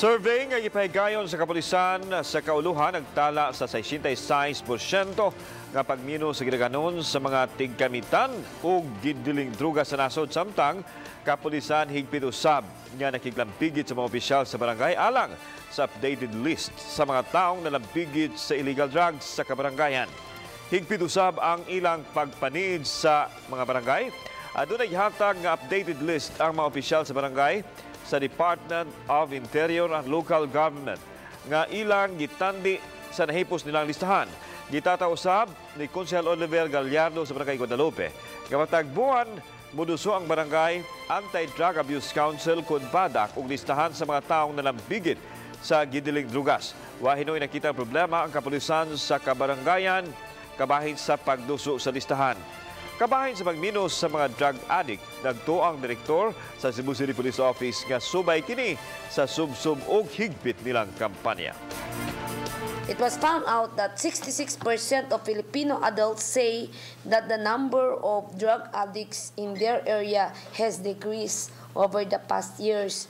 Survey nga gipahigayon sa kapulisan sa kauluhan nagtala sa 66% nga pagmino sa gidaghanon sa mga tigkamitan o gidiling druga sa nasod, samtang kapulisan higpit usab nga nakiklampigit sa mga opisyal sa barangay alang sa updated list sa mga taong nalampigit sa illegal drugs sa kabarangayan. Higpit usab ang ilang pagpaniid sa mga barangay. Adunay gihatag nga updated list ang mga opisyal sa barangay sa Department of Interior and Local Government nga ilang gitandi sa nahipos nilang listahan. Gitataw usab ni Konsehal Oliver Gallardo sa Barangay Guadalupe nga matag buwan muduso ang Barangay Anti-Drug Abuse Council kon BADAC og listahan sa mga taong nalambigit sa gidiling drugas. Wa hinoy nakita ang problema ang kapulisan sa kabarangayan kabahin sa pagduso sa listahan. Kabahin sa pagminos sa mga drug addict, nagtuo ang direktor sa Cebu City Police Office nga subay kini sa sub-sub og higpit nilang kampanya. It was found out that 66% of Filipino adults say that the number of drug addicts in their area has decreased over the past years.